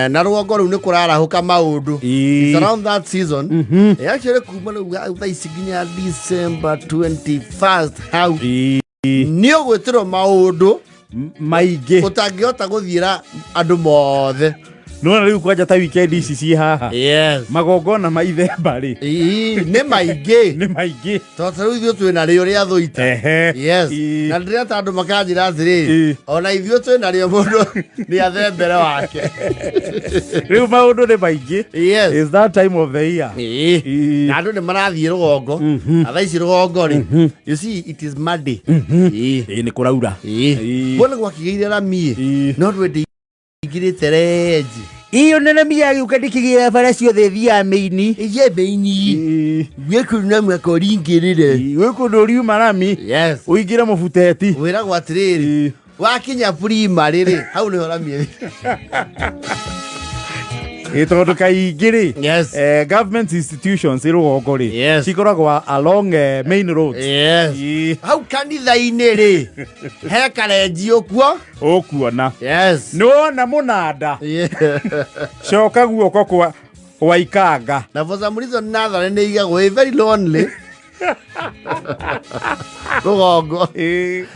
Na rũgongo rĩu nĩ kũrarahũka maũndũ. It's around that season. Actually kuma rĩu thaa ici nginya December 21st hau nĩ ũgwĩtĩrwo maũndũ maingĩ ũtangĩhota gũthiĩra andũ mothe. Nona rĩu kwanja ta weekend ici ciĩ haha, magongona ma ithemba rĩ, Nĩ maingĩ. Nĩ maingĩ. Tondũ ta rĩu ithuĩ twĩ narĩo rĩa thũita. Yes. Na ndĩreta andũ makanjĩra atĩrĩrĩ, ona ithuĩ twĩ narĩo, mũndũ nĩ athembere wake. Rĩu maũndũ nĩ maingĩ. It's that time of the year. Na andũ nĩ marathiĩ rũgongo, na thaa ici rũgongo rĩ, you see it is muddy. Ĩĩ, nĩ kũraura. Kuona gwakĩgĩire rami, no ndwĩ ndĩingĩrĩte renji. Iyo nene miyagĩũka ndĩkĩgĩra bara ciothe thiaga mĩini. Iye mĩini gwĩkũ na mwaka ũringĩrĩre. Gwĩ kũndũ ũriuma rami, ũingĩre mũbuteti. Wĩragwo atĩrĩrĩ, wakinya primary rĩ, hau nĩho rami ĩrĩ. Ĩ tondũ kaingĩ rĩ, government institutions rũgongo rĩ, cikoragwo along main roads. Hau kanitha-inĩ rĩ, he karenji ũkuo. Ũkuona. Nĩ wona mũnanda, coka guoko kwa waikanga. Na for some reason natharĩ nĩ igagwo ĩ very lonely rũgongo.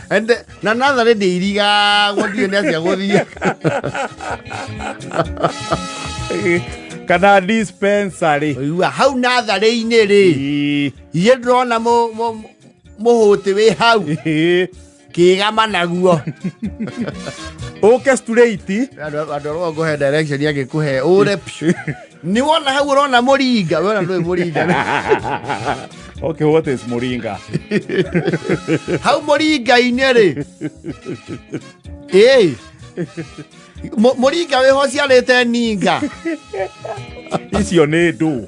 And na natharĩ ndĩ irigagwo, ndiũĩ nĩ atĩa gũthiĩ. Kana dispensary. Ũigua hau natharĩ-inĩ rĩ, iye ndĩrona mũhũtĩ wĩ hau kĩgama naguo. Ũke straight. Andũ a rũgongo he direction angĩkũhe ũre piũ. Nĩ wona hau ũrona mũringa, wona ndũĩ mũringa. Okay, what is mũringa? Hau mũringa-inĩ rĩ, ĩ mũringa wĩho ciarĩte ninga. Icio nĩ ndũ.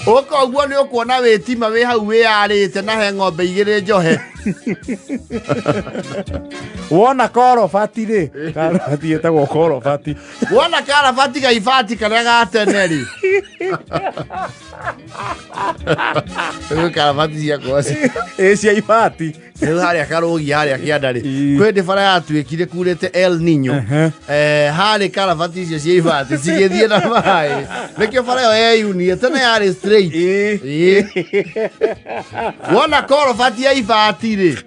Ũka ũguo nĩ ũkuona wĩtima wĩ hau wĩyarĩte na he ng'ombe igĩrĩ njohe. Wona korobati rĩ, karobati ĩtagwo korobati. Wona karabati ga ibati karĩa ga tene rĩ, rĩu karabati ciakwa ĩ cia ibati. Rĩu harĩa karũgi harĩa kĩanda rĩ, kwĩ ndĩ bara yatuĩkire kurĩte El Nino. Harĩ karabati icio cia ibati cigĩthiĩ na maĩ, nĩkĩo bara ĩyo yeyunie, tene yarĩ straight. Wona korobati ya ibati rĩ,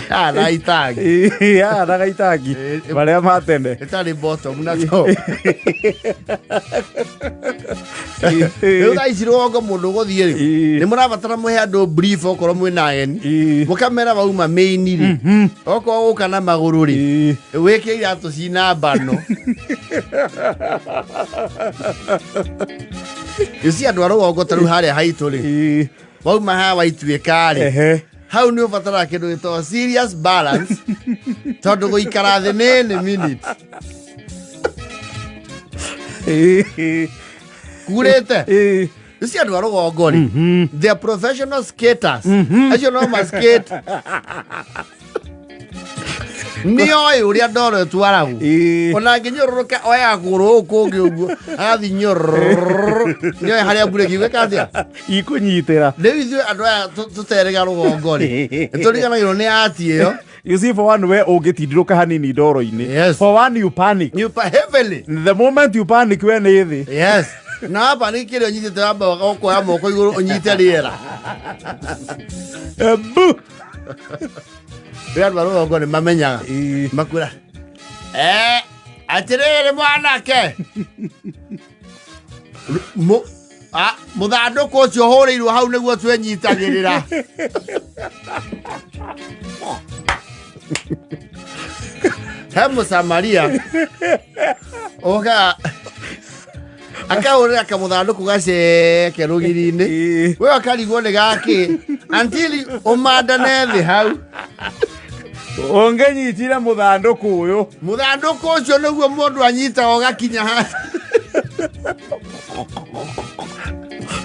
na itangi. Ĩĩ, na gaitangi marĩa ma tene. Ĩtarĩ bottom na top. Rĩu thaa ici rũgongo mũndũ ũgũthiĩ rĩ, nĩ mũrabatara mũhe andũ brief, okorwo mwĩna ageni, mũkamera wauma mĩini rĩ, okorwo gũka na magũrũ rĩ, wĩke iratũ cina mbano. You see andũ a rũgongo ta rĩu harĩa haitũ rĩ, wauma haha waituĩka rĩ, hau nĩ ũbataraga kĩndũ gĩtagwo serious balance, tondũ gũikara thĩ nĩ minute kurĩte. Ici andũ a rũgongo rĩ, they are professional skaters. Acio no ma skate, nĩ oĩ ũrĩa ndoro ĩtwaragwo. Ona angĩnyũrũrũka oyaga kũgũrũ gũkũ kũngĩ ũguo agathiĩ nyũrũrũ, nĩ oĩ harĩa mburĩki gwĩka atĩa. Ikũnyitĩra. Rĩu ithuĩ andũ aya tũterega rũgongo rĩ, nĩtũriganagĩrwo nĩ ati ĩyo. You see, for one, we ũngĩtindirũka hanini ndoro-inĩ, for one you panic. You heavily. The moment you panic, we nĩ thĩ. Yes, na wamba nĩ kĩrĩa ũnyitĩte, wamba ũkoya moko igũrũ ũnyite rĩera. Bu. Rĩu andũ a rũgongo nĩ mamenyaga makwĩra, atĩrĩrĩ mwanake, mũthandũkũ ũcio ũhũrĩirwo hau nĩguo twenyitagĩrĩra. He mũsamaria ũkaga akahũrĩra kamũthandũkũ gaceke rũgiri-inĩ, we akarigwo nĩ gakĩ until ũmandane thĩ hau. Ũngĩnyitire mũthandũkũ ũyũ. Mũthandũkũ ũcio nĩguo mũndũ anyitaga ũgakinya ha.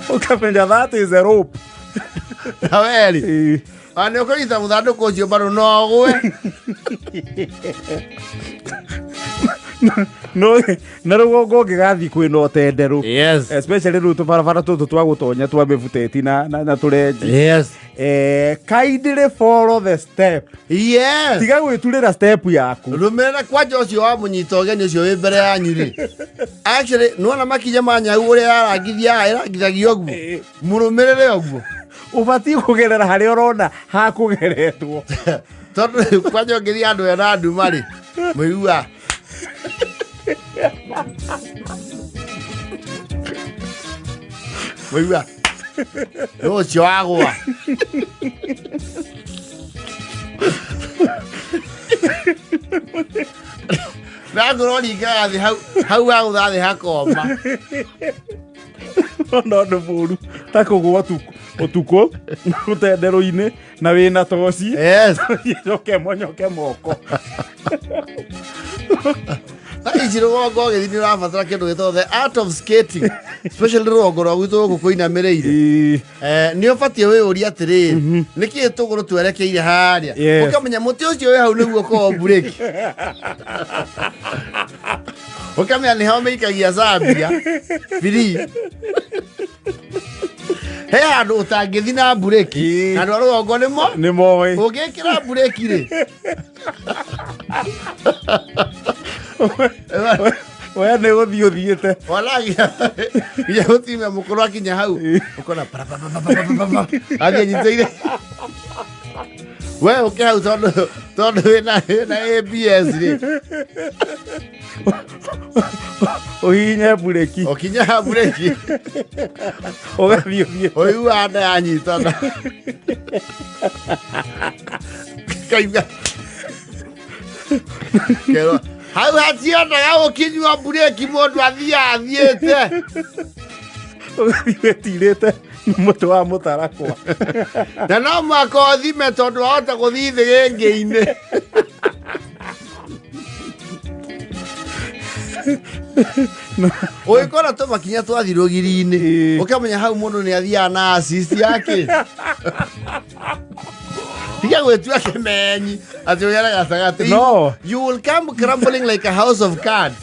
Ũkamenya that is a rope. Na weri ona nĩ ũkũnyita mũthandũkũ ũcio bado no ũgwe. No na rũgongo ũngĩgathiĩ kwĩna ũtenderũ, especially rĩu tũbarabara tũtũ twa gũtonya twa mĩbuteti na tũrenji, kindly follow the step. Tiga gwĩturĩra step yaku. Rũmĩrĩra kwanja ũcio wa mũnyita ũgeni ũcio wĩ mbere yanyu rĩ, actually nĩwona makinya ma nyau ũrĩa yarangithia ĩrangithagia ũguo, mũrũmĩrĩre ũguo. Ũbatiĩ kũgerera harĩa ũrona hakũgeretwo. Tondũ kwanja ũngĩthiĩ andũ ena nduma rĩ, mũigua mũigua nĩ ũcio wagũa. Nangorwo ringaga thĩ hau hau wagũtha thĩ hakoma. Ona ũndũ mũru ta kũgũa ũtukũ ũtenderũ-inĩ na wĩna toci, coke monyoke moko. Thaa ici rũgongo ũgĩthiĩ nĩ ũrabatara kĩndũ gĩtagwo the art of skating, especially rũgongo rwa gwitũ gũkũ kũinamĩrĩire. Nĩ ũbatiĩ wĩyũrie atĩrĩrĩ, nĩkĩĩ tũgũrũ twerekeire harĩa? Ũkamenya mũtĩ ũcio wĩ hau nĩguo ũkoragwo mburĩki, ũkamenya nĩho mĩikagia Zambia biri he handũ ũtangĩthi na mburĩki. Na andũ a rũgongo nĩmo nĩ moĩ. Ũngĩkĩra mburĩki rĩ, We nĩ gũthiĩ ũthiĩte. Wala nginya gũtimia mũkũrũ akinya hau ũkona parapapapapapapa, athiĩ anyitĩire we ũke hau tondũ wĩna ABS rĩ. Ũhihinye mburĩki. Ũkinya mburĩki. Ũgathiĩ ũthiĩte. Ũiguaga nda yanyitana kaigua kerwo hau hationaga ũkinyua mburĩki mũndũ athiaga athiĩte. Ũgathiĩ wĩtirĩte mũtĩ wa mũtarakwa. Na no mwaka ũthime tondũ wahota gũthiĩ thĩgĩngĩ-inĩ. Ũgĩkora tũmakinya twathi rũgiri-inĩ, ũkamenya hau mũndũ nĩ athiaga na assist yake. Tiga gwĩtua kĩmenyi atĩ ũgere gatagatĩ. No. You will come crumbling like a house of cards.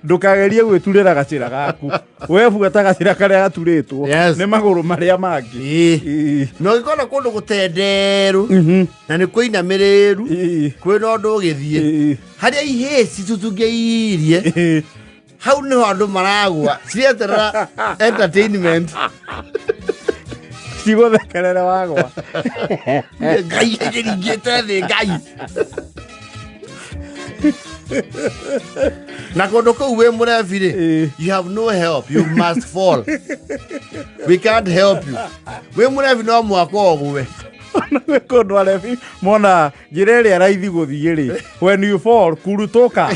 Ndũkagerie gwĩturĩra gacĩra gaku, we buata gacĩra karĩa gaturĩtwo nĩ magũrũ marĩa mangĩ. Na ũngĩkona kũndũ gũtenderu na nĩ kũinamĩrĩru, kwĩna ũndũ ũgĩthiĩ harĩa ihĩĩ citutungĩirie, hau nĩho andũ maragwa cireterera entertainment. Cigũthekerere wagwa. Ngai ĩringĩte thĩ ngai na kũndũ kũu wĩ mũrebi rĩ, you have no help, you must fall, we can't help you. Wĩ mũrebi no mwaka ũgwe. Gwĩ kũndũ arebi mona njĩra ĩrĩa raithi gũthiĩ rĩ, when you fall kurutuka.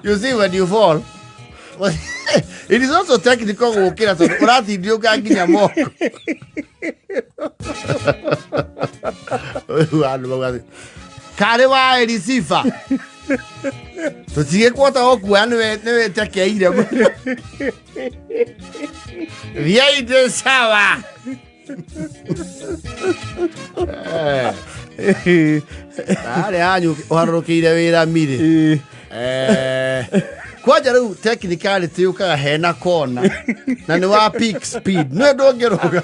You see, when you fall it is also technical gũkĩra tondũ ũratindiũka nginya moko. Rĩu andũ mauga atĩ, karĩ wa Elisifa tũtigĩkwota gũkuoya nĩwe tekeire thiai ndĩ sawa. Harĩa yanyu ũharũrũkĩire wĩra mirĩ. Kwanja rĩu technicality yũkaga hena kona na nĩ wa peak speed nĩ ndũngĩrũga.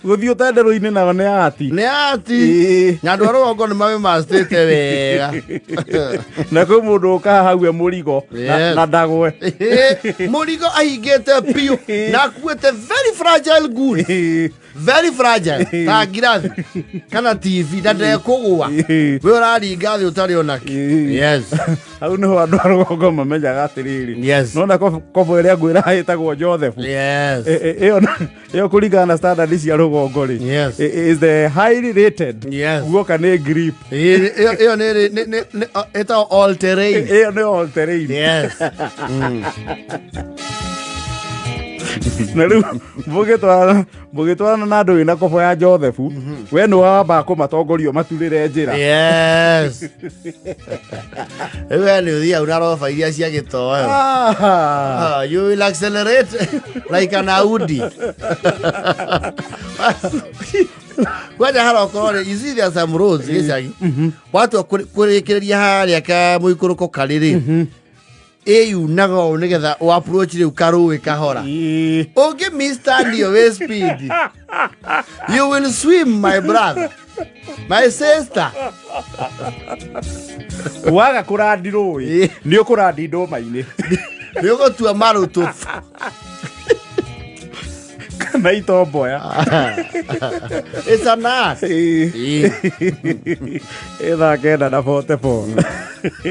Gũthiĩ ũtenderũ-inĩ nao nĩ ati. Nĩ ati. Na andũ a rũgongo nĩ mamĩmastĩte wega. Na kwĩ mũndũ ũkaga hau e mũrigo na ndagwe. Mũrigo ahingĩte biũ na akuĩte very fragile goods, very fragile ta ngirathi kana TV na ndekũgũa, we ũraringa thĩ ũtarĩ onake. Yes. Hau nĩho andũ a rũgongo mamenyaga atĩrĩrĩ, nona kobo ĩrĩa ngwĩra ĩtagwo Joseph. Ĩyo kũringana na standard cia rũgongo rĩ, is the highly rated. Guoka nĩ grip. Ĩyo nĩ ĩtagwo all terrain. Ĩyo nĩ all terrain. Yes. Na rĩu mũgĩtwarana mũgĩtwarana na andũ wĩna kobo ya Jothefu, we nĩ wambaga kũmatongoria ũmaturĩre njĩra. Yes, rĩu we nĩ ũthiaga na roba iria cia gĩtoyo. Ah. Ah, you will accelerate like an Audi. Kwanja harokorwo rĩ, you see there are some roads gĩcagi watua kũrĩkĩrĩria harĩa ka mũikũrũko karĩ rĩ, ĩyunaga ũũ nĩgetha ũ approach rĩu karũĩ kahora. Ũngĩ mistand your way speed, you will swim, my brother, my sister. Waga kũrandi rũĩ, nĩ ũkũrandi ndũma-inĩ. Nĩ ũgũtua marũtũ. Kana itomboya. It's an art. Ĩĩ. Ĩ thaa 9 na 44.